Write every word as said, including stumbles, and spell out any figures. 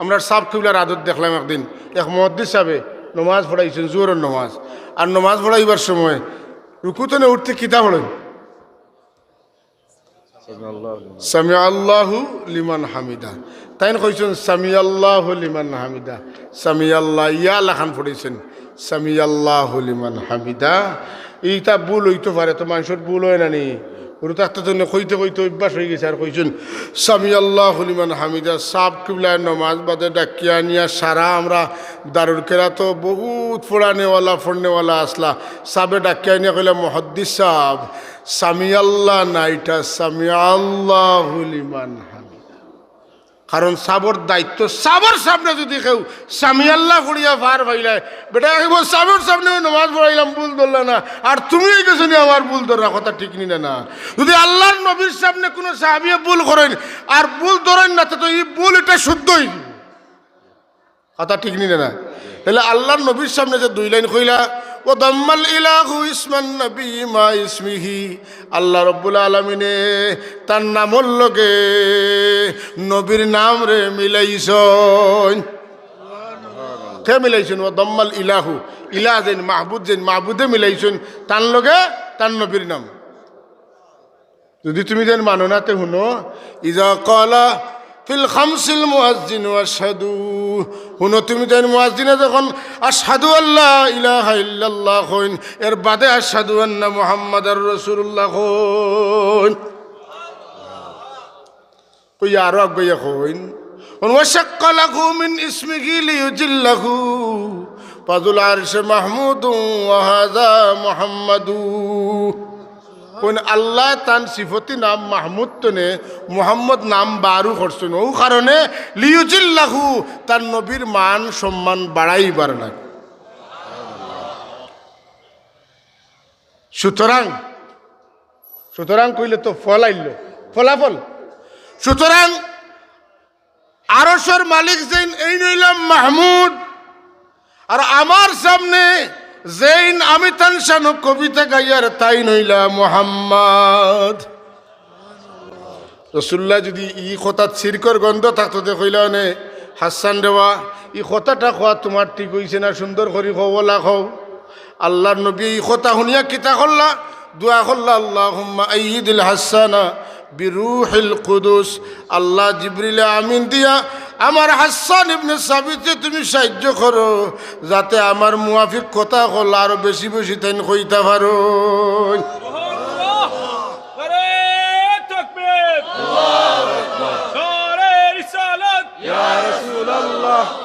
আমরার সাব কিবলার আদত দেখলাম একদিন, এক মুহাদ্দিস সাবে নমাজ পড়াইছইন, জোহরর নমাজ। আর নমাজ পড়াইবার সময় রুকু তনে উঠতে কিতা পড়ইন? সামিআল্লাহু লিমান হামিদা। তাইন কইছইন, "সামিআল্লাহু লিমান হামিদা।" সামিআল্লাহ, ইয়া লাখান পড়ছইন, "সামিআল্লাহু লিমান হামিদা।" ইটা ভুল অইতো পারে, তো মানষর ভুল অয় না নি? হুরু থাকতে তো কইতে কইতে অভ্যাস অইগেছে, আর কইছইন, "সামিআল্লাহু লিমান হামিদা।" সাব কিবলায় নমাজ বাদে ডাকিয়া আনিয়া সারা আমরা দারুল কেরাতো বউত পড়ানেওয়ালা, পড়নেওয়ালা আছলা। সাবে ডাকিয়া আনিয়া কইলা, "মুহাদ্দিস সাব, সামিআল্লাহ না, ইটা সামিআল্লাহু লিমান হামিদা।" কারণ সাবর দায়িত্ব, সাবর সামনে যুদি কেউ সামিআল্লাহ পড়িয়া পার পাইলায়, বেটা কইবো, "সাবর সামনে নমাজ পড়াইলাম, ভুল ধরলা না, আর তুমি অইগেছো নি আমার ভুল ধরা।" কথা ঠিক নি না? না, যুদি আল্লার নবীর সামনে কুনু সাহাবিয়ে ভুল করইন আর ভুল ধরইন না, তে তো ই ভুল ইটা শুদ্ধ অইযিবো। কথা ঠিক নি না? না, তাইলে আল্লার নবীর সামনে যে দুই লাইন কইলা, "ওয়া দাম্মাল ইলাহু ইসমান নবী মা ইসমিহি", আল্লাহ রব্বুল আলামিনে তান নামর লগে নবীর নামরে মিলাইছইন। কে মিলাইছইন? "ওয়া দাম্মাল ইলাহু", ইলাহ যেইন, মাবুদ যেইন, মাবুদে মিলাইছইন তান লগে তান নবীর নাম। যুদি তুমি যেইন মানো না, তে হুনো, "ইযা ক্বালা ফিল খামসিল মুয়াজ্জিনু আশহাদু।" হুনো, তুমি যেইন মুয়াজ্জিনে যখন "আশহাদু আল্লা ইলাহা ইল্লাল্লাহ" কইন, এর বাদে "আশহাদু আন্না মুহাম্মাদার রাসূলুল্লাহ" কইন। কইয়া আরো আগুয়াইয়া কইন, "ওয়া শাক্কা লাহু মিন ইসমিহি লিইউজিল্লাহু ফাযুল আরশি মাহমুদু ওয়া হাযা মুহাম্মাদু।" কইন, আল্লায় তান সিফতি নাম মাহমুদ তনে মুহাম্মদ নাম বারু করছইন, অউ কারণে লিইউজিল্লাহু, তান নবীর মান সম্মান বাড়াইবার লাগি। সুতরাং, সুতরাং কইলে তো ফল আইলো, ফলাফল। সুতরাং আরশর মালিক যেইন, এইন অইলা মাহমুদ, আর আমার সামনে যেইন আমি তান শানো কবিতা গাইয়ার, তাইন অইলা মুহাম্মদ। রসুল্লায় যুদি ই কথাত শিরকর গন্ধ থাকতো, তে কইলা অনে, "হাসান রে বা, ই কথাটা কওয়া তুমার ঠিক অইছে না, সুন্দর করি কও, অলা কও।" আল্লার নবীয়ে ই কথা হুনিয়া কিতা করলা? দোয়া করলা, "আল্লাহুম্মা আইয়িদিল হাসানা বিরুহিল কুদুস।" আল্লাহ, জিবরিলে আমিন দিয়া আমার হাসান ইবনে সাবিতরে তুমি সাহায্য করো, যাতে আমার মুয়াফিক কথা কইলা আরো বেশি বেশি তাইন কইতা পারইন। নারায়ে তাকবীর। নারায়ে রিসালাত। ইয়া রাসূলুল্লাহ।